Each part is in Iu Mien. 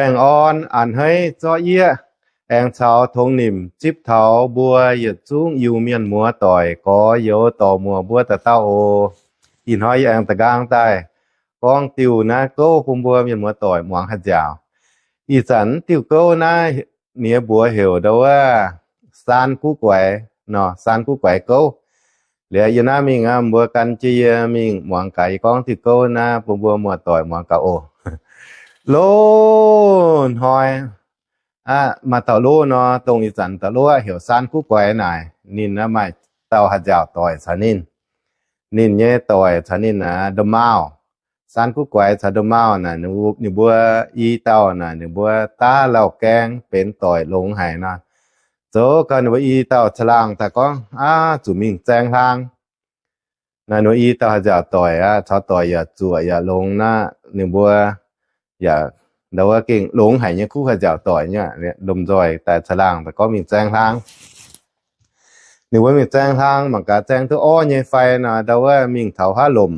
Baengh orn a'hneiv zorqv yieqv, aengx caux tongx nimc zipv taux mbuo yietc zungv Iu-Mienh muoz-doic gorx-youz dorc-muoc mbuo dauh dauh oc. Ih hnoi yie aengx da'nqaang daaih gorngv diuh naaiv gouv bun mbuo mienh muoz-doic muangx haih nziaauc. Ih zanc diuh gouv naaiv ninh mbuox heuc ndau wuov Saan Guv Guaix nor, Saan Guv Guaix gouv. Liuz yie naaiv mingh aqv, mbuo gan jienv yie mingh muangx gaax yie gorngv diuh gouv naaiv bun mbuo muoz-doic muangx gaax oc. Loz-hnoi aqv, maaih dauh loz nor, dongh ih zanc dauh loz aqv heuc Saan Guv Guaix naaic, ninh aqv maaih dauh haih nziaauc doic caux ninh. Ninh nyei doic caux ninh aqv, Ndomauh. Saan Guv Guaix caux Ndomauh naaic, ninh mbuo i dauh naaic, ninh mbuo daav lauh gaeng benx doic longx haic nor. Zoux gau ninh mbuo i dauh caangh laangh daaih gorngv, Aav, zuqc mingh zaeng hlaang. Naaiv ninh mbuo i dauh haih nziaauc doic aqv, caux doic yaac zuoqc yaac longx naqv, ninh mbuo yaac ndau wuov gengh longx haic nyei kuv haih nziaauc doic nyei. Lomh nzoih daaih caangh laangh daaih gorngv mingh zaeng hlaang. Ninh mbuo mingh zaeng hlaang mangc gaax zaeng duqv orv nyei fai nor, ndau wuov mingh taux huaav lomc.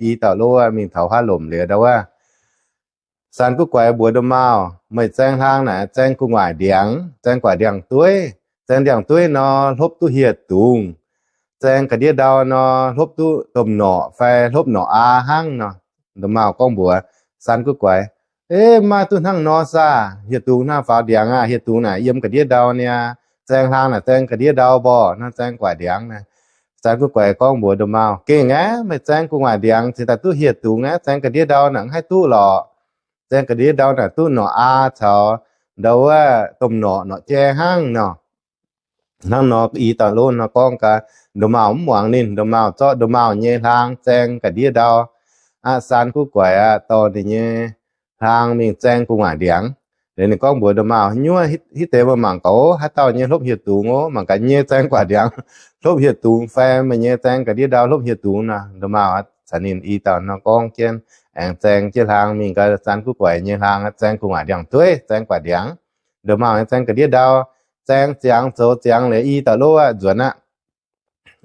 I dauh loz mingh taux huaav lomc liuz ndau wuov Saan Guv Guaix mbuox Ndomauh, Meih zaeng hlaang naaic zaeng gu'nguaaic ndiangx, zaeng gu'nguaaic ndiangx-dueiv. Zaeng ndiangx-dueiv nor, hlopv duqv hieh dungz. Zaeng ga'ndiev ndau nor, hlopv duqv domh norqc fai hlopv norqc aa hnangv nor. Ndomauh gorngv mbuox Saan Guv Guaix, Eix, maiv duqv hnangv nor saah? Hieh dungz hnangv faaux ndiangx aqv. Hieh dungz naaic yiem ga'ndiev ndau niaa. Zaeng hlaang naaic zaeng ga'ndiev ndau mborqv, hnangv zaeng gu'nguaaic ndiangx naaic. Saan Guv Guaix gorngv mbuox Ndomauh, Gengh aeqv, meih zaeng gu'nguaaic ndiangx cingx daaih duqv hieh dungz aeqv, zaeng ga'ndiev ndau naaic mv haih duqv lorqc. Zaeng ga'ndiev ndau naaic duqv norqc aa caux ndau wuov domh norqc norqc jai hnangv nor. Hnangv nor i dauh loz nor gorngv gaax, Ndomauh mv muangx ninh. Ndomauh zorqv Ndomauh nyei hlaang zaeng ga'ndiev ndau aqv. Saan Guv Guaix aqv dorh ninh nyei hlaang mingh zaeng gu'nguaaic ndiangx. Liuz ninh gorngv mbuox Ndomauh, Nyuov, hitv deix meih mangc gaax, haaix dauh nyei hlopv hieh dungz oc. Mangc gaax nyei zaeng gu'nguaaic ndiangx hlopv hieh dungz fai meih nyei zaeng ga'ndiev ndau hlopv hieh dungz nor. Ndomauh caux ninh i dauh nor gorngv jienv, aengx zaeng jienv hlaang mingh gaax Saan Guv Guaix nyei hlaang zaeng gu'nguaaic ndiangx-dueiv, zaeng gu'nguaaic ndiangx. Ndomauh nyei zaeng ga'ndiev ndau. Zaeng ziangx zoux ziangx liuz i dauh loz aqv nzuonx aqv.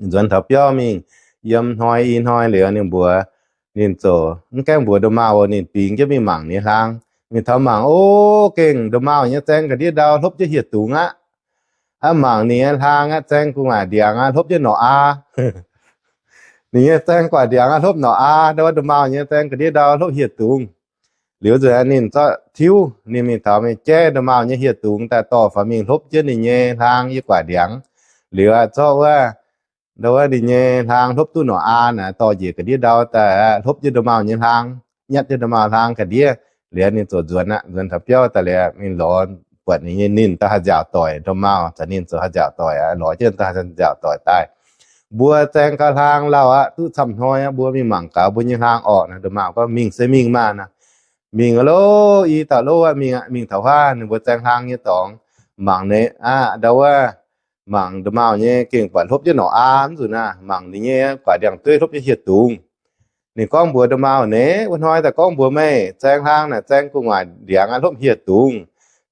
Nzuonx taux biauv mingh, yiem hnoi i hnoi liuz ninh mbuox, ninh ziouc mv gaengh mbuox Ndomauh, ninh bingx jienv mingh mangc ninh nyei hlaang. Mingh taux mangc, o, gengh Ndomauh nyei zaeng ga'ndiev ndau hlopv jienv hieh dungz aqv. Aqv, mangc ninh nyei hlaang aqv, zaeng gu'nguaaic ndiangx aqv, hlopv jienv norqc aa. Ninh nyei zaeng gu'nguaaic ndiangx aqv, hlopv norqc aa, ndau wuov Ndomauh nyei zaeng ga'ndiev ndau hlopv hieh dungz. Liuz nzunc ninh zorqv tiuv, ninh mingh taux mingh jaiv Ndomauh nyei hieh dungz daaih dorh faaux mingh hlopv jienv ninh nyei hlaang yiem gu'nguaaic ndiangx. Liuz aqv, zorqv wuov, ndau wuov ninh nyei hlaang hlopv duqv norqc aa naaic, dorh njiec ga'ndiev ndau daaih hlopv jienv Ndomauh nyei hlaang, nyatv jienv Ndomauh hlaang ga'ndiev. Liuz ninh ziouc nzuonx aqv. Nzuonx taux biauv daaih liuz mingh lorz buatc ninh nyei, ninh dauh haih nziaauc doic, Ndomauh caux ninh zoux haih nziaauc doic aqv, lorz jienv dauh haih nziaauc doic daaih. Mbuo zaeng gau hlaang lauh aqv, duqv camv hnoi aqv, mbuo mingh mangc gaax mbuo nyei hlaang orqc nor. Ndomauh gorngv, Mingh se mingh maah nor. Mingh aqv loh, i dauh loz aqv, mingh aqv, mingh taux huaav ninh mbuo zaeng hlaang nyei dorngx, mangc ninh aqv, ndau wuov, mangc Ndomauh nyei gengh buatc hlopv jienv norqc aa mv nzunc aqv, mangc ninh nyei gu'nguaaic ndiangx-dueiv hlopv jienv hieh dungz. Ninh gorngv mbuox Ndomauh, Naaiv wuov hnoi daaih gorngv mbuox meih, zaeng hlaang naaic zaeng gu'nguaaic ndiangx aqv, hlopv hieh dungz.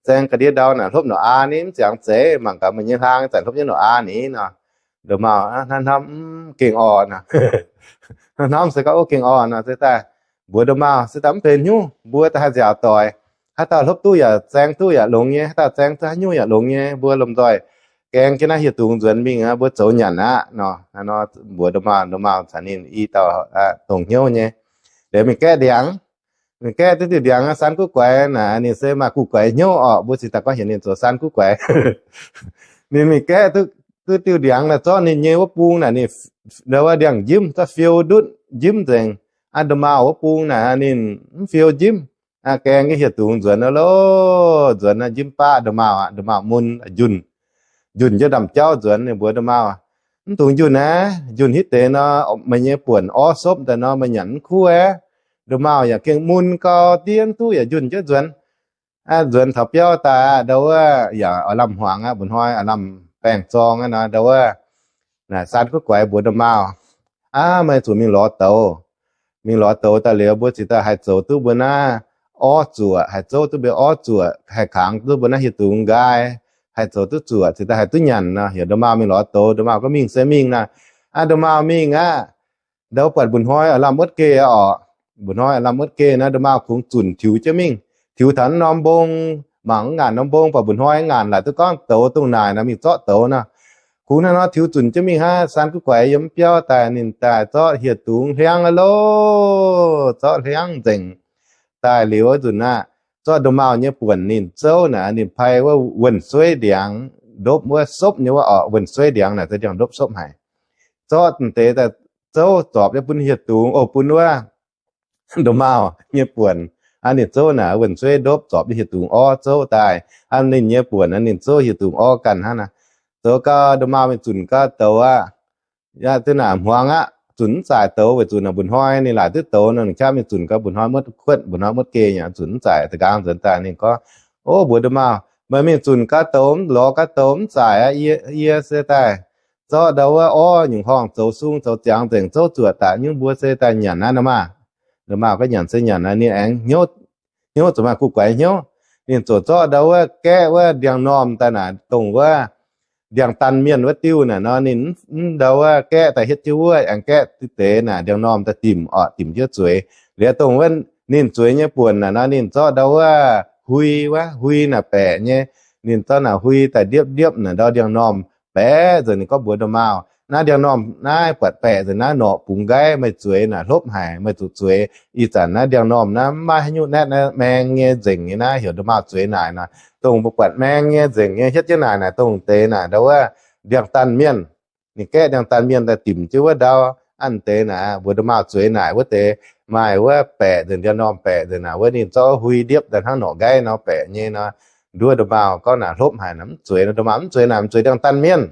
Zaeng ga'ndiev ndau naaic hlopv norqc aa ni, mv ziangx zeiz. Mangc gaax meih nyei hlaang zanc hlopv jienv norqc aa ni nor. Ndomauh hnamv hnamv, Mv, gengh orqc nor. Hnamv hnamv se gorngv, O, gengh orqc nor. Se daaih mbuox Ndomauh, Se daaih mv benx hnyouv, mbuo daaih haih nziaauc doic. Haaix dauh hlopv duqv yaac zaeng duqv yaac longx nyei, haaix dauh zaeng duqv haaix nyungc yaac longx nyei. Mbuo lomh nzoih gaeng jienv naaiv hieh dungz nzuonx mingh aqv, mbuo zoux nyanc aqv nor. Hnangv nor mbuox Ndomauh, Ndomauh caux ninh i dauh dongh hnyouv nyei. Liuz mingh gaeqv ndiangx. Mingh gaeqv duqv diuh ndiangx, Saan Guv Guaix naaic ninh se maaih guv guaix hnyouv orqc, mbuo cingx daaih gorngv heuc ninh zoux Saan Guv Guaix. Ninh mingh gaeqv duqv, duqv diuh ndiangx naaic, zorqv ninh nyei wuov bung naaic, ninh, ndau wuov ndiangx-njimv zorqv fiou ndutv njimv nzengc. Aa, Ndomauh wuov bung naaic ninh mv fiou njimv. Aa, gaeng jienv hieh dungz nzuonx loh, nzuonx njimv baqv Ndomauh aqv. Ndomauh mun njunh, njunh jienv ndaamv-jauv nzuonx. Ninh mbuox Ndomauh, Mv dungx njunh aqv. Njunh hitv deix nor, meih nyei buonc orv sopv daaih nor, meih nyanc mv kuv aqv. Ndomauh yaac gengh mun gau, diev duqv yaac njunh jienv nzuonx. Aa, nzuonx taux biauv daaih aqv, ndau wuov yaac oix lamh hmuangx aqv, mba'hnoi oix lamh baengh zorng aqv nor, ndau wuov naaic Saan Guv Guaix mbuox Ndomauh, Aav, meih zuqc mingh lorz douz. Mingh lorz douz daaih liuz, mbuo cingx daaih haih zoux duqv mbuo naaiv orv zuoqc, haih zouv duqv mbuo orv zuoqc, haih kangx duqv mbuo naaiv hieh dungz nqaai, haih zoux duqv zuoqc, cingx daaih haih duqv nyanc nor. Heuc Ndomauh mingh lorz douz. Ndomauh gorngv, Mingh se mingh naaic. Aa, Ndomauh mingh aqv. Ndau buatc mba'hnoi oix lamh wuotv geh orqc. Mba'hnoi oix lamh wuotv geh nor, Ndomauh kungx zunc tiux jienv mingh. tiux taux norm mbong, mangc ngaanc norm mbong, buatc mba'hnoi ngaanc laaic duqv gorngv douz dongh naaic nor mingh zorqv douz nor. Kungx hnangv nor tiux zunc jienv mingh hnangv. Saan Guv Guaix yiem biauv daaih, ninh daaih zorqv hieh dungz hliangv aqv loh, zorqv hliangv nzengc. Daaih liuz nzunc aqv, zorqv ndomh maauh nyei buonc ninh zouv naaic, ninh pai wuov wuonh sueiv ndiangx ndopv wuov sopv nyei wuov orqc, wuonh sueiv ndiangx naaic za'gengh ndopv sopv haic. Zorqv deix daaih zouv zorpc nyei bun hieh dungz, o, bun wuov ndomh maauh nyei buonc. Aa, ninh zouv naaic wuonh sueiv ndopv zorpc nyei hieh dungz orv zouv daaih. Aa, ninh nyei buonc aa, ninh zouv hieh dungz orv ganh hnangv naaic. Zoux gau, ndomh maauh mingh zunc gau douz aqv. Yaac zinh naaic hmuangx aqv, zunc mv zaaic douz weic zuqc naaic mba'hnoi ninh laaic duqv douz nor, ninh qaqv mingh zunc gau mba'hnoi muotv kuotv, mba'hnoi muotv geh nyei, zunc mv zaaic. Da'nqaang nzuonx daaih ninh gorngv, o, mbuox ndomh maauh, meih mingh zunc gau douz, lorz gau douz, mv zaaic aqv. Yie, yie se daaih zorqv ndau wuov orv nyungc horngh zoux sung zoux ziangx nzengc, zouv zuoqc daaih nyungc, mbuo se daaih nyanc aqv nor maah. Ndomh maauh gorngv nyanc se nyanc aqv. Ninh aengx hnyouv, hnyouv zuqc maaih Guv Guaix hnyouv. Ninh ziouc zorqv ndau wuov gaeqv wuov ndiangx-normh daaih naaic, dongh wuov ndiangx-daan mienh wuov diuh naaic nor, ninh mv ndau wuov gaeqv daaih hietv jienv wuov, aengx gaeqv deix naaic ndiangx-normh daaih dimc orqc, dimc jienv zueiz. Liuz dongh wuov ninh zueiz nyei buonc naaic nor, ninh zorqv ndau wuov hui wuov, hui naaic baeqc nyei. Ninh zorqv naaic hui daaih ndiepv ndiepv naaic ndau ndiangx-normh baeqc nzengc. Ninh gorngv mbuox ndomh maauh, naaiv ndiangx-normh naaiv buatc baeqc nzengc naaiv, norqc bungx nqaiv, meih zueiz naaic hlopv haic, meih zuqc zueiz. Ih zanc naaiv ndiangx-normh naaiv mv maaih haaix nyungc naetv, naaiv maeng nyei nzengc nyei naaiv, heuc ndomh maauh zueiz naaic nor. Dongh mbuo buatc maeng nyei nzengc nyei hietv jienv naaic naaic, dongh deix naaic ndau wuov ndiangx-daan mienh. Ninh gaeqv ndiangx-daan mienh daaih dimc jienv wuov ndau, a'nn deix naaic mbuox ndomh maauh zueiz naaic wuov deix maaih wuov baeqc nzengc, ndiangx-normh baeqc nzengc naaic wuov, ninh zorqv hui ndiepv daaih hnangv norqc nqaiv nor baeqc nyei nor. Nduov ndomh maauh gorngv naaic hlopv haic naaic, mv zueiz. Ndomh maauh mv zueiz naaic, mv zueiz ndiangx-daan mienh.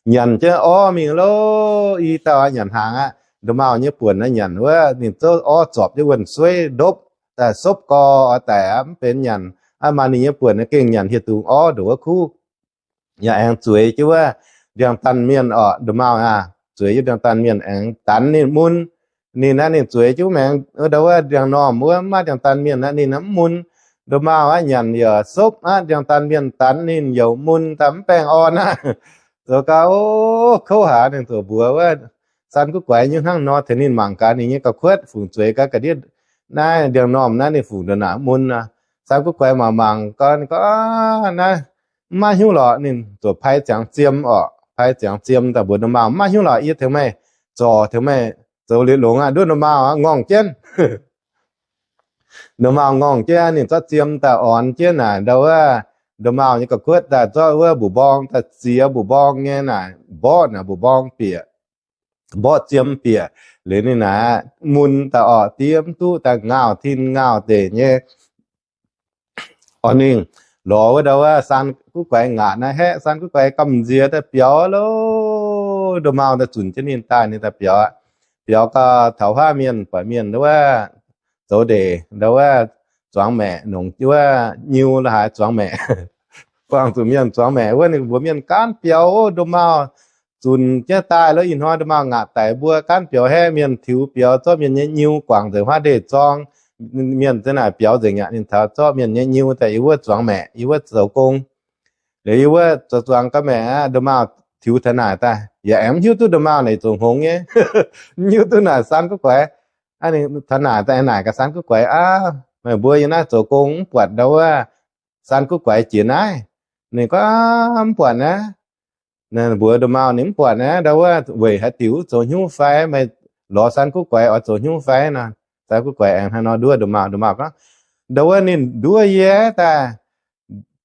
Nyanc jienv orv mingh loh, i dauh aqv nyanc hnaangx aqv. Ndomh maauh nyei buonc naaiv nyanc wuov, ninh zouv orv zorpc jienv wuonh sueiv ndopv daaih sopv gorx oix daic aqv, mv benx nyanc. Aa, maaih ninh nyei buonc naaiv gengh nyanc hieh dungz orv ndongc wuov kuv. Yaac aengx zueiz jienv wuov ndiangx-daan mienh orqc, ndomh maauh aac, zueiz jienv ndiangx-daan mienh aengx danx ninh mun. Ninh naaiv ninh zueiz jienv maengx ndau wuov ndiangx-normh wuov, mv maaih ndiangx-daan mienh naaiv ninh mv mun. Ndomh maauh aqv nyanc yaac sopv aqv, ndiangx-daan mienh danx ninh yaac mun daaih mv baengh orn aqv. Zoux gau, o, kouv haic. Ninh ziouc mbuox wuov Saan Guv Guaix nyungc hnangv nor tengx ninh mangc gaax ninh nyei ga'kuotv fungc zueiz gaax ga'ndiev naaiv ndiangx-normh naaiv ninh fungc ndongc naaic mun nor. Saan Guv Guaix mangc mangc gau, ninh gorngv, naaiv mv maaih hnyouv lorqc. Ninh ziouc pai ziangx ziem orqc, pai ziangx ziem daaih mbuox ndomh maauh, mv maaih hnyouv lorqc, yie tengx meih zorc, tengx meih zoux liuz longx aqv. Nduov ndomh maauh aqv ngorngh jienv. Ndomh maauh ngorngh jienv, ninh zorqv ziem daaih ornx jienv naaic ndau wuov ndomh maauh nyei ga'kuotv daaih, zorqv wuov mbuqc mborng daaih ziex mbuqc mborng nyei naaic, mborqv naaic mbuqc mborng bieqc, mborqv ziem bieqc liuz ninh naaic mun daaih orqc, diev mv duqv daaih ngauh tin ngauh deic nyei. Orqc, ninh lorz wuov ndau wuov Saan Guv Guaix ngaatc naaiv haeqv, Saan Guv Guaix gamh nziex daaih biaux loh. Ndomh maauh daaih zunc jienv ninh daaih, ninh daaih biaux aqv. Biaux gau, taux huaav mienh buatc mienh ndau wuov zoux ndeic ndau wuov zuangx maeqc, nongc wuov nyiu la'haaix zuangx maeqc, buangh zuqc mienh zuangx maeqc wuov, ninh mbuox mienh gaanv biaux, ndomh maauh zunc jienv daaih loh. Ih hnoi ndomh maauh ngaatc daic mbuo gaanv biaux haeqv, mienh tiux biaux zorqv mienh nyei nyiu guangc nzengc huaav ndeic-zorng. Mienh za'naaic biaux nzengc aqv, ninh taux zorqv mienh nyei nyiu daaih yiem wuov zuangx maeqc, yiem wuov zoux gong. Liuz yiem wuov zoux zuangx gau maeqc aqv, ndomh maauh tiux taux naaic daaih yaac aengx mv hiuv duqv ndomh maauh naaic zoux hngongx nyei, mv hiuv duqv naaic Saan Guv Guaix. Taux naaic daaih naaic gaax Saan Guv Guaix, aav, meih mbuo yiem naaiv zoux gong mv buatc ndau wuov Saan Guv Guaix jiex naaiv? Ninh gorngv, mv buatc naaiv. Mbuox ndomh maauh ninh mv buatc naaiv, ndau wuov weic haaix diuc, zoux hnyouv fai, meih lorz Saan Guv Guaix oix zoux hnyouv fai nor. Saan Guv Guaix aengx hnangv nor nduov ndomh maauh. Ndomh maauh gorngv, ndau wuov ninh nduov yie daaih,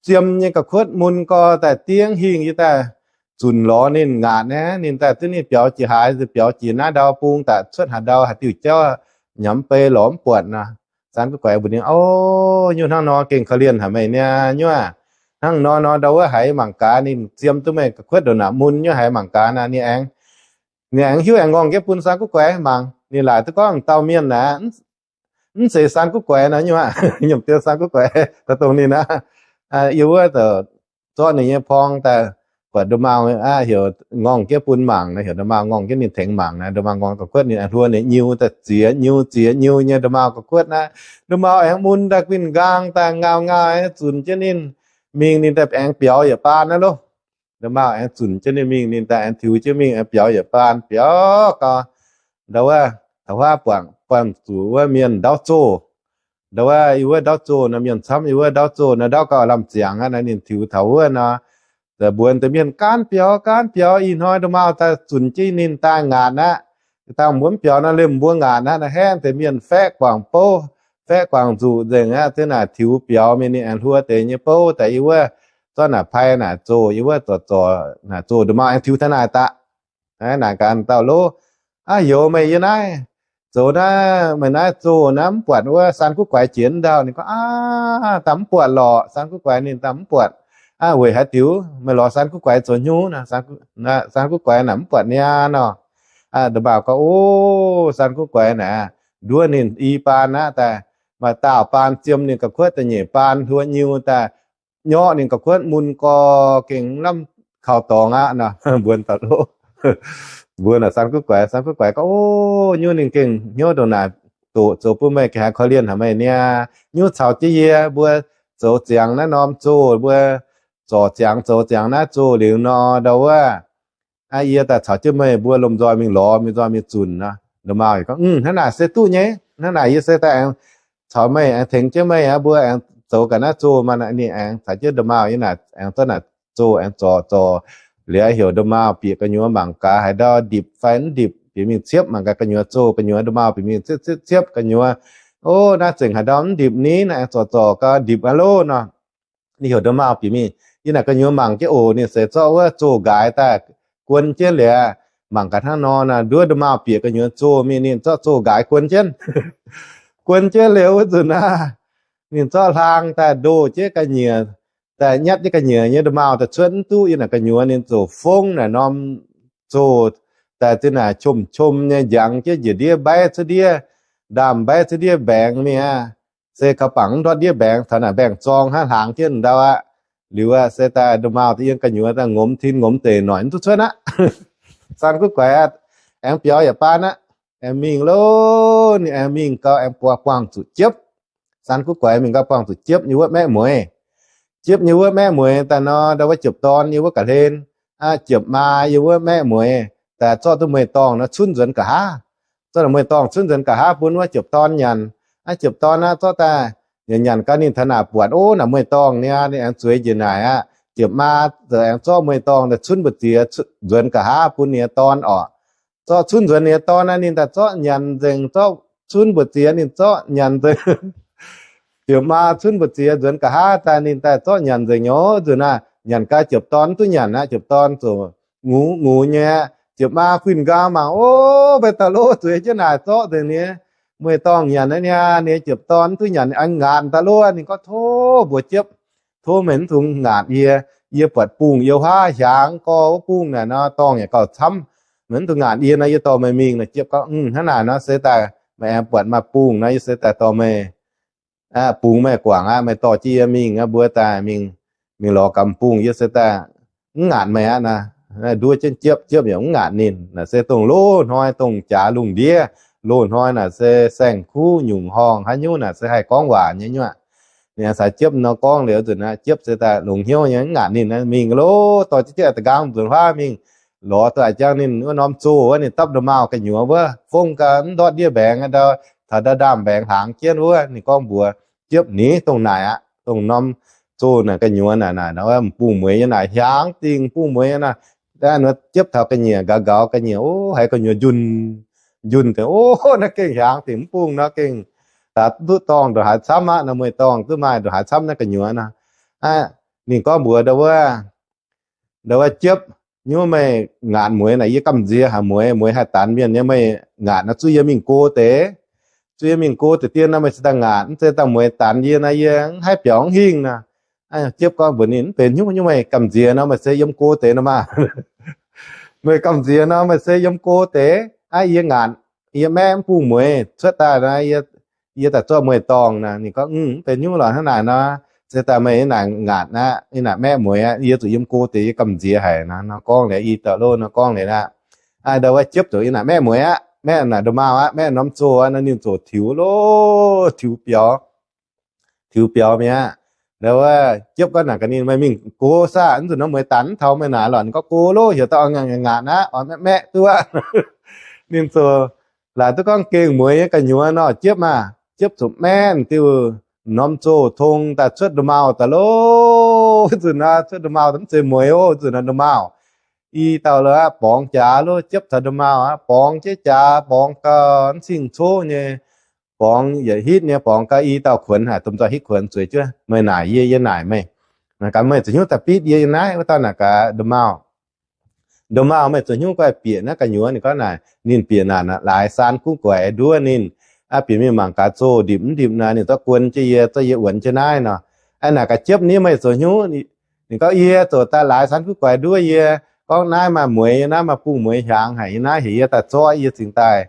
ziem nyei ga'kuotv mun gau daaih diev hingh, yie daaih zunc lorz ninh ngaatc naaiv, ninh daaih duqv ninh biaux jiex haaix, biaux jiex naaiv ndau bung daaih cuotv haaix ndau haaix diuh jauv, nyanc mv bei lorz mv buatc nor. Saan Guv Guaix mbuox ninh, o, nyungc hnangv nor gengh korv-lienh haic meih niaa nyuoqv. Hnangv nor nor ndau wuov haiz mangc gaax ninh ziem duqv meih ga'kuotv ndongc naaic mun nyuoqv haiz mangc gaax naaic. Ninh aengx, ninh aengx hiuv aengx ngorngh jienv bun Saan Guv Guaix mangc. Ninh laaic duqv gorngv dauh mienh naaic, mv zeiz Saan Guv Guaix nor nyuoqv, nyiemc dien Saan Guv Guaix daaih dongh ninh aqv. Yie wuov zorqv ninh nyei porng daaih buatc ndomh maauh aqv, heuc ngorngh jienv bun mangc naaic, heuc ndomh maauh ngorngh jienv ninh tengx mangc naaic. Ndomh maauh ngorngh ga'kuotv ninh aengx hluo ninh nyiu daaih ziex nyiu ziex nyiu nyei ndomh maauh ga'kuotv naaiv. Ndomh maauh aengx mun daaih guinh nqaang daaih ngau ngau aengx zunc jienv ninh mingh, ninh daaih aengx biaux yietc baan naaiv loh. Ndomh maauh aengx zunc jienv ninh mingh, ninh daaih aengx tiux jienv mingh aengx biaux yietc baan, biaux gau, ndau wuov taux huaav buangh buangh zuqc wuov mienh ndau zoh. ndau wuov yie wuov ndauv zoh nor, mienh camv yie wuov ndauv zoh nor, ndauv gauh lamh ziangx aqv. Naaiv ninh tiux taux wuov nor, mbuox deix mienh, Gaanv biaux, gaanv biaux, ih hnoi nda'maauh daaih zunc jienv ninh daaih ngaatc aqv. Dangh mbuo mv biaux nor, liemh mbuo ngaatc aqv. Naaiv haeqv deix mienh faeqv guangc bouv, faeqv guangc nzuqc nzengc aqv. Zen naaic tiux biaux mingh, ninh aengx hluo deix nyei bouv daaih yie wuov, zorqv naaic pai naaic zoh, yie wuov zorc zorc naaic zoh, nda'maauh aengx tiux taux naaic daaih. Naaic ganh dauh lov, Aav, youz meih yie naaiv zoux naaiv, meih naaiv zoh naaiv mv buatc wuov Saan Guv Guaix jiex ndau? Ninh gorngv, Aav, daaih mv buatc lorqc. Saan Guv Guaix ninh daaih mv buatc. Aav, weic haaix diuc? Meih lorz Saan Guv Guaix zoux hnyouv naaic? Saan Guv Guaix naaic mv buatc niaa nor. Nda'maauh gorngv, O, Saan Guv Guaix naaic nduov ninh i baan aqv daaih, maaih daauh baan ziemx ninh ga'kuotv da'nyeic baan hluo nyiu daaih, nyorqv ninh ga'kuotv mun gorx gengh lamh kaux dorngx aqv nor. Mbuox dauh lov, mbuox naaic Saan Guv Guaix. Saan Guv Guaix gorngv, O, nyuv ninh gengh hnyouv ndongc naaic doqc zoux bun meih gengh haiz korv-lienh haic meih niaa. Nyuv caux jienv yie mbuo zoux ziangx naaiv norm zoh, mbuo zorc ziangx zoux ziangx naaiv zoh liuz nor, ndau wuov yie daaih caux jienv meih mbuo lomh nzoih mingh lorz, mingh nzoih mingh zunc nor. Nda'maauh gorngv, Hnangv naaic se duqv nyei. Hnangv naaic yie se daaih aengx caux meih aengx tengx jienv meih aqv. Mbuo aengx zoux ga'naaiv zoh maah. Ninh aengx caux jienv nda'maauh yie naaic aengx zorqv naaic zoh aengx zorc zorc. Liuz heuc nda'maauh bieqc gu'nyuoz mangc gaax haaix ndau ndipc fai mv ndipc, bieqc mingh ciepv mangc gaax gu'nyuoz zoh gu'nyuoz. Nda'maauh bieqc mingh ciepv ciepv ciepv gu'nyuoz, O, naaiv zengc haaix ndau mv ndipc ni. Naaiv aengx zorc zorc gau ndipc aqv loh nor. Ninh heuc nda'maauh bieqc mingh yie naaic gu'nyuoz mangc jienv oc. Ninh se zorqv wuov zoh nqaaix daaih guon jienv liuz, mangc gaax hnangv nor naaic nduov nda'maauh bieqc gu'nyuoz zoh mingh, ninh zorqv zoh nqaaix guon jienv. Guon jienv liuz wuov nzunc naaiv, ninh zorqv hlang daaih ndoh jienv ga'nyiec, daaih nyatv jienv ga'nyiec nyei nda'maauh daaih cuotv mv duqv. Yie naaic gu'nyuoz ninh ziouc fongv naaic norm zoh daaih zinh naaic qom-qom nyei njangx jienv njiec ndiev mbaiv cuotv ndiev, ndaamv-mbaiv cuotv ndiev mbaengx mingh aqv. Se kaux bangc mv ndortv ndiev mbaengx, taux naaic mbaengx-zorng hnangv, hlaangx jienv ndau aqv. Liuz aqv, se daaih nda'maauh da'yiem gu'nyuoz daaih ngomz tin ngomz deic noic mv duqv cuotv aqv. Saan Guv Guaix aqv, aengx biaux yaac baan aqv. Aengx mingh loh, ninh aengx mingh gau aengx buangh zuqc jiepv. Saan Guv Guaix mingh gau buangh zuqc jiepv nyei wuov maeqv mueiz. Jiepv nyei wuov maeqv mueiz daaih nor, ndau wuov jiepv dorn yie wuov ga'hlen, jiepv maa yie wuov maeqv mueiz daaih zorqv duqv mueiz-dorngh nor cunv nzuonx nqa'haav. Zorqv mueiz-dorngh cunv nzuonx nqa'haav bun wuov jiepv dorn nyanc. Aa, jiepv dorn aqv, zorqv daaih nyanc nyanc gau ninh taux naaic buatc, o, naaic mueiz-dorngh niaa. Ninh aengx zueiz njiec naaic aqv. Jiepv maa ziouc aengx zorqv mueiz-dorngh daaih cunv mbu'ziex nzuonx nqa'haav bun ninh nyei dorn orqc. Zorqv cunv nzuonx ninh nyei dorn aqv, ninh daaih zorqv nyanc nzengc, zorqv cunv mbu'ziex ninh zorqv nyanc nzengc. Jiepv maa cunv mbu'ziex nzuonx nqa'haav daaih ninh daaih zorqv nyanc nzengc nyei. Nzunc naaiv nyanc gau jiepv dorn mv duqv nyanc aqv. Jiepv dorn ziouc ngux ngux nyei aqv. Jiepv maa huin nqaang mangc, o, mbuo dauh lov zueiz jienv naaic zorqv nzengc ninh nyei mueiz-dorngh nyanc aqv niaa. Ninh nyei jiepv dorn mv duqv nyanc, aengx ngaatc dauh lov. Ninh gorngv, Tov mbuox jiepv, tov meih mv dungx ngaatc yie. Yie buatc bungh you huaav hiaangx gorx wuov bungh naaic nor, dorngh yaac gauh camv. Meih mv dungx ngaatc yie nor, yie dorh meih mingh. Naaic jiepv gorngv, Hnangv naaic nor se daaih meih aengx buatc maaih bungh nor, yie se daaih dorh meih bungx meih guangc aqv. Meih dorh jienv yie mingh aqv, mbuo daaih mingh, mingh lorz gamh bungh. Yie se daaih mv ngaatc meih aqv naaic. Nduov jienv jiepv, jiepv yaac mv ngaatc ninh. Naaic se dongh loz-hnoi dongh jaax lungh ndiev, loz-hnoi naaic se saeng-kuv nyungc horngh haaix nyungc naaic se haih gorngv waac nyei nyuoqc. Ninh caux jiepv nor gorngv liuz nzunc aqv, jiepv se daaih longx hnyouv nyei, mv ngaatc ninh. Mingh loh, dorh jienv jiepv da'nqaang nzuonx huaav mingh lorz duqv a'jang ninh wuov norm zoh wuov, ninh dapv nda'maauh gu'nyuoz wuov, fongv gau mv ndortv ndiev mbaengx ndau, taux ndau ndaamv-mbaengx hlaangx jienv wuov. Ninh gorngv mbuox jiepv, Ni dongh naaic aqv, dongh norm zoh naaic gu'nyuoz naaic, naaic wuov bungh mueiz nyei naaic, hiaangx dingc bungh mueiz naaic. Jiepv taux ga'nyiec nqaaux nqaaux ga'nyiec, o, haiz gu'nyuoz njunh njunh deix, o, naaiv gengh hiaangx dingc, mv bungh nor gengh daaih duqv dorngh ndongc haaix camv aqv nor, mueiz-dorngh duqv maaih ndongc haaix camv naaiv gu'nyuoz nor. Aa, ninh gorngv mbuox ndau wuov, ndau wuov jiepv, Nyuv meih ngaatc mueiz naaic yie gamh nziex haic. Mueiz, mueiz haih danx mienh nyei, meih ngaatc nor zuqv yie mingh go deix. Zuqv yie mingh go deix dien nor meih cingx daaih ngaatc. Mv zeiz daaih mueiz danx yie nor yie mv haih biaux mv hingh nor. Jiepv gorngv mbuox ninh, Mv benx nyuv, nyuv meih gamh nziex nor meih se yiem go deix nor maah. Meih gamh nziex nor meih se yiem go deix aqv. Yie ngaatc, yie maeqv mv bungh mueiz cuotv daaih nor, yie daaih zorqv mueiz-dorngh nor. Ninh gorngv, Mv benx nyuv lorqc, hnangv naaic nor, se daaih meih yie naaic ngaatc aqv, yie naaic maeqv mueiz aqv, yie zuqc yiem go deix, yie gamh nziex haic nor. Nor gorngv liuz, i dauh lov nor gorngv liuz aqv. Aa, ndau wuov jiepv ziouc yie naaic maeqv mueiz aqv, maeqv naaic nda'maauh aqv, maeqv norm zoh aqv nor, ninh ziouc tiux loh, tiux biaux, tiux biaux mi'aqv. Ndau wuov jiepv gorngv naaic gaax ninh, Meih mingh go saah? Mv zuqc nor mueiz danx mv taux meih naaic lorqc. Ninh gorngv, Go loh, heuc dauh ngaatc aqv, oix maeqv maeqv duqv aqv. Ninh ziouc laaic duqv gorngv gengh mueiz nyei gu'nyuoz nor, jiepv maah. jiepv zuqc maeqv diuh norm zoh tong daaih cuotv ndomh maauh daaih loh. Nzunc naaiv cuotv ndomh maauh daaih mv zeiz mueix oc. Nzunc naaiv ndomh maauh i dauh lorqc, borngz jaax loh, jiepv taux ndomh maauh aqv, borngz jienv jaax, borngz gau mv cing coqv nyei, borngz yietc hitv nyei, borngz gau i dauh kuonx haic, domh nzoih hitv kuonx zueiz jienv, meih naaic yie, yie naaic meih. Naaic gaax meih zoux hnyouv daaih bitv yie naaiv. Wuov dauh naaic gaax ndomh maauh, ndomh maauh, meih zoux hnyouv guaih bieqc naaiv gu'nyuoz. Ninh gorngv naaic, ninh bieqc naaic laaix saan kuv guaix nduov ninh, aqv, bieqc mingh mangc gaax zoh ndipc mv ndipc naaic, ninh zorqv guon jienv yie, zorqv yie wuonx jienv naaiv nor. Aa, naaic gaax jiepv ninh, meih zoux hnyouv? Ninh gorngv, yie zoux daaih laaix saan kuv guaix nduov yie. Gorngv naaiv maaih mueiz, naaiv maaih bung mueiz hiaangx haic, yie naaiv heuc yie daaih zorqv, yie cingx daaih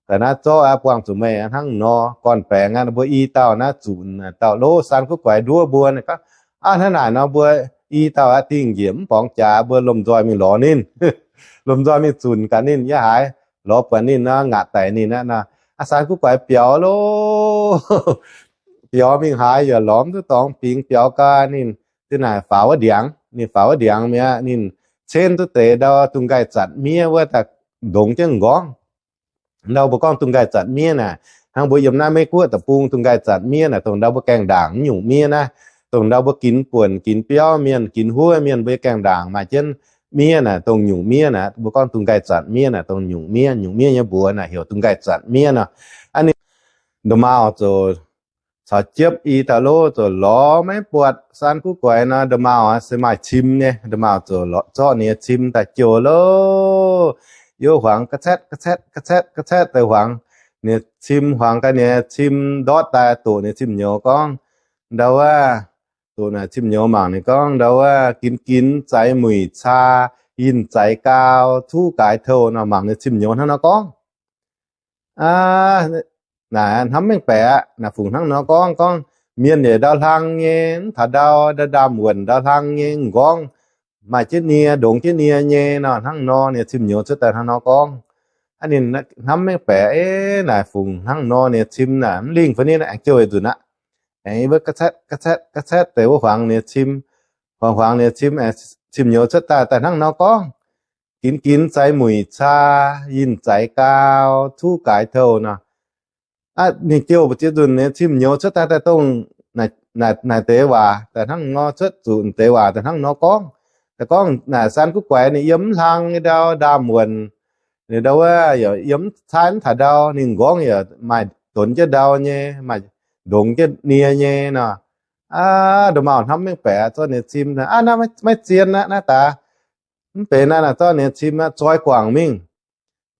daaih naaiv zorqv aqv, buangh zuqc meih hnangv nor. Gorn-baengx aqv, mbuo i dauh naaiv zuqc dauh loh saan kuv guaix nduov mbuo. Ninh gorngv, aa, hnangv naaic nor mbuo i dauh aqv, dingh njiec mv borngz jaax, mbuo lomh nzoih mingh lorz ninh, lomh nzoih mingh zunc gaax ninh, yie haiz lorz buatc ninh nor, ngaatc daic ninh aqv nor. Aa, saan kuv guaix biaux loh, biaux mingh haaix yaac lorz mv duqv dorngx bingx, biaux gau ninh, zinh naaic faaux wuov ndiangx. Ninh faaux wuov ndiangx mi'aqv, ninh cenv duqv deix ndau dungz nqaih zanc miev wuov daaih ndongx jienv m'nqorngv. Ndau mbuo gorngv dungz nqaih zanc miev naaic, hnangv mbuo yiem naaiv Meiv-Guoqv deic-bung dungz nqaih zanc miev naaic, dongh ndau mbuo gaengh ndaangc mv nyungc miev naaiv, dongh ndau mbuo ginx buonc ginx biauv mienh, ginx huov mienh, mbuo gaengh ndaangc maaih jienv miev naaic, dongh nyungc miev naaic, mbuo gorngv dungz nqaih zanc miev naaic, dongh nyungc miev, nyungc miev nyei mbuox naaic heuc dungz nqaih zanc miev nor. Aa, ninh ndomh maauh ziouc caux jiepv i dauh loh ziouc lorz maiv buatc saan kuv guaix nor. Ndomh maauh aqv se maaih cim nyei. Ndomh maauh ziouc lorz zorqv ninh nyei cim daaih jouh loh, yiem huangx ga'cetv ga'cetv ga'cetv ga'cetv daaih huangx ninh nyei cim. Huangx gau ninh nyei cim ndortv daaih doqc ninh cim-nyouz gorngv, ndau wuov, doqc naaic cim-nyouz mangc ninh gorngv, ndau wuov, ginx ginx zaaix muic caa, yinh zaaix gaau, tuv gaaix touh nor. Mangc ninh cim-nyouz hnangv nor gorngv. Aa, naaic hnamv mengh baeqc aqv. Naaic fungc hnangv nor gorngv, gorngv mienh yietc ndau hlang nyei, mv taux ndau, ndau ndaamv-wuonc ndau hlang nyei m'nqorngv, maaih jienv nie, ndongx jienv nie nyei nor. Hnangv nor ninh cim-nyouz cuotv daaih hnangv nor gorngv. Aa, ninh hnamv mengh baeqc, Eix, naaic fungc hnangv nor ninh cim naaic mv lingh fai ni? Aengx jouh yietc nzunc aqv. Aengx wuov ga'cetv ga'cetv ga'cetv deix wuov huangx ninh cim, huangx huangx ninh cim, cim-nyouz cuotv daaih daaih hnangv nor gorngv, ginx ginx zaaix muic caa, yinh zaaix gaau, tuv gaaix touh nor. Aa, ninh jouh mbu'ziex nzunc ninh cim-nyouz cuotv daaih daaih dongh naaic deix waac daaih hnangv nor, cuotv zuqc deix waac daaih hnangv nor gorngv. Daaih gorngv naaic saan kuv guaix ninh yiem mv hlang nyei ndau ndaamv-wuonc, ninh ndau wuov yaac yiem caaiv mv taux ndau, ninh m'nqorngv yaac maaih donx jienv ndau nyei, maaih ndongx jienv nie nyei nor. Aa, ndomh maauh hnamv mengh baeqc zorqv ninh cim, aa, naaiv maiv zien aqv, naaiv daaih mv benx naaiv, naaic zorqv ninh cim zoi guangc mingh.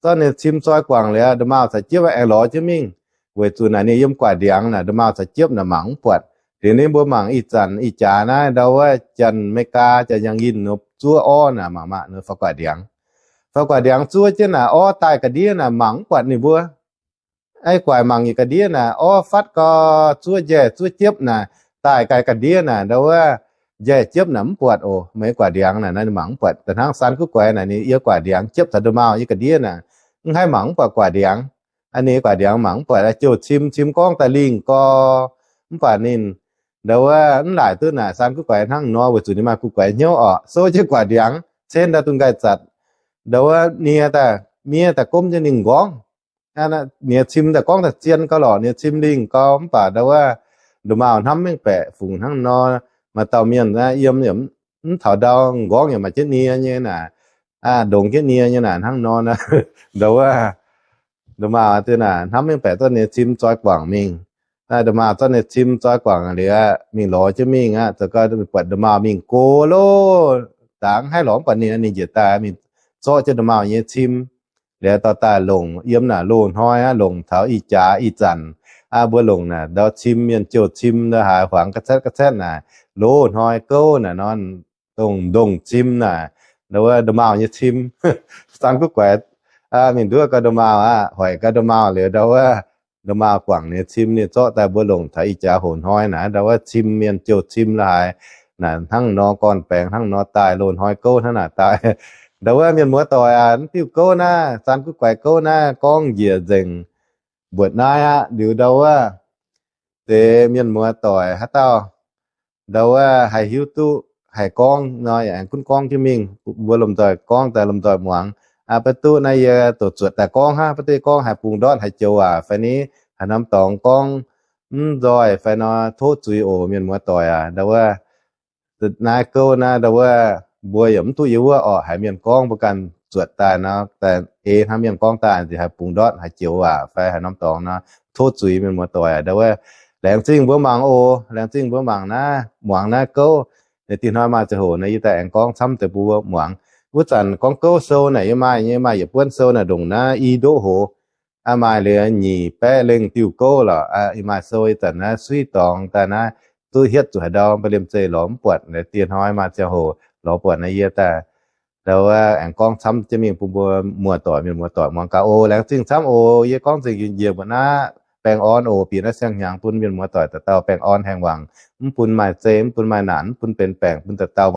Zorqv ninh cim zoi guangc liuz, ndomh maauh caux jiepv aengx lorz jienv mingh, weic zuqc naaic ninh yiem guaax ndiangx naaic, ndomh maauh caux jiepv naaic mangc mv buatc. Liuz ninh mbuo mangc ih zanc ih jaax naaiv ndau wuov janx America, janx yangh yinh nor zuov orv naaic, mangc maah, faaux guaax ndiangx. Faaux guaax ndiangx zuov jienv naaic orv daaih ga'ndiev naaic mangc mv buatc ninh mbuo. Ei guaix mangc yietc ga'ndiev naaic orv fatv gau, zuov njaih zuov jiepv naaic daaih ga'ndiev naaic ndau wuov njaih jiepv naaic mv buatc oc. Meih guaax ndiangx naaic ninh mangc mv buatc. Da'hnangv saan kuv guaix naaic ninh yiem guaax ndiangx jiepv taux ndomh maauh yiem ga'ndiev naaic, mv haih mangc mv buatc guaax ndiangx. Aa, ninh guaax ndiangx mangc mv buatc, jouh cim, cim gorngv daaih lingh gau. Mv baac ninh ndau wuov mv laaic duqv naaic saan kuv guaix hnangv nor, weic zuqc ninh maaih kuv guaix hnyouv orqc, souv jienv guaax ndiangx cenv ndau dungz nqaih zatc, ndau wuov nie daaih, miev daaih gomv jienv ninh m'nqorngv. Ninh nyei cim daaih gorngv daaih zien gau lorqc, ninh nyei cim lingh gau. Mv baac ndau wuov ndomh maauh hnamv mengh baeqc fungc hnangv nor, maaih dauh mienh yiem mv taux ndau, m'nqorngv yaac maaih jienv nie nyei naaic, ndongx jienv nie nyei naaic hnangv nor. Ndau wuov ndomh maauh naaic hnamv mengh baeqc zorqv ninh nyei cim zoi guangc mingh. Ndomh maauh zorqv ninh nyei cim zoi guangc liuz mingh lorz jienv mingh aqv. Zoux gau buatc ndomh maauh mingh go loh, dangx haih lorz mv buatc ninh, ninh njiec daaih mingh zorqv jienv ndomh maauh nyei cim. Liuz dorh daaih longc yiem naaic loz-hnoi aqv, longc taux ih jaax ih zanc aqv, mbuo longc naaic ndau cim, mienh jouh cim ndau haaix huangx ga'cetv ga'cetv naaic, loz-hnoi gouv naaic nor, dongh ndongc cim naaic, ndau wuov ndomh maauh nyei cim. Saan kuv guaix mingh nduov gau ndomh maauh aqv, hoic gau ndomh maauh liuz ndau wuov ndomh maauh guangc ninh nyei cim, ninh zorqv daaih mbuo longc taux ih jaax hoc hnoi naaic, ndau wuov cim, mienh jouh cim la'haaix naaic hnangv nor gorn-baengx hnangv nor daaih, loz-hnoi gouv hnangv naaic daaih. Ndau wuov mienh muoz-doic aac, mv diuh gouv naaiv, saan kuv guaix gouv naaiv gorngv njiec nzengc mbuoqc naaiv aqv. Liuz ndau wuov deix mienh muoz-doic haaix dauh ndau wuov haih hiuv duqv haih gorngv nor, yaac aengx gunv gorngv jienv mingh, mbuo lomh nzoih gorngv daaih lomh nzoih muangx. Aa, baav duqv naaiv yie doqc zuotc daaih gorngv hnangv, baav duqv gorngv haaix bung ndortv haaix joux waac fai ni, haaix norm dorngx gorngv mv nzoih fai nor, tov zuiz oc mienh muoz doic aac. Ndau wuov, naaiv gouv naaiv ndau wuov, mbuo yaac mv duqv yiem wuov orqc, haiz mienh gorngv mbuo ganh zuotc daaih nor, eix hnangv mienh gorngv daaih nziex haiz bungx ndortv haaix joux waac fai haaix norm dorngx nor, tov zuiz mienh muoz doic aac. Ndau wuov, laengz zingh mbuo mangc oc, laengz zingh mbuo mangc naaiv, muangx naaiv gouv. Naaiv dieh hnoi maaih ziangh hoc naaiv yie daaih aengx gorngv camv deix bun mbuo muangx. Wuov zanc gorngv gouv sou naaic yie maaih, yie maaih yietc buonv sou naaic ndongc naaiv i ndoqv hoc. Aa, maaih liuz nyic baeqv lengh diuh gouv lorqc. Yie maaih sou ih zanc naaiv suiv dorngx daaih naaiv, duqv hietv zuqc haaix ndau, mbuo liemh zeih lorz mv buatc. Naaiv dieh hnoi maaih ziangh hoc lorz buatc naaiv yie daaih, ndau wuov, aengx gorngv camv jienv mingh bun mbuo muoz-doic mienh muoz-doic muangx gaax oc. Laengz zingh camv oc. Yie gorngv nzengc njiec mbuo naaiv, baengh orn oc. Bieqc naaiv siang-hnyangx bun mienh muoz-doic dauh dauh baengh orn, haengh wangc, mv bun maaih zei, mv bun maaih naanc, mv bun benx baengc, bun dauh dauh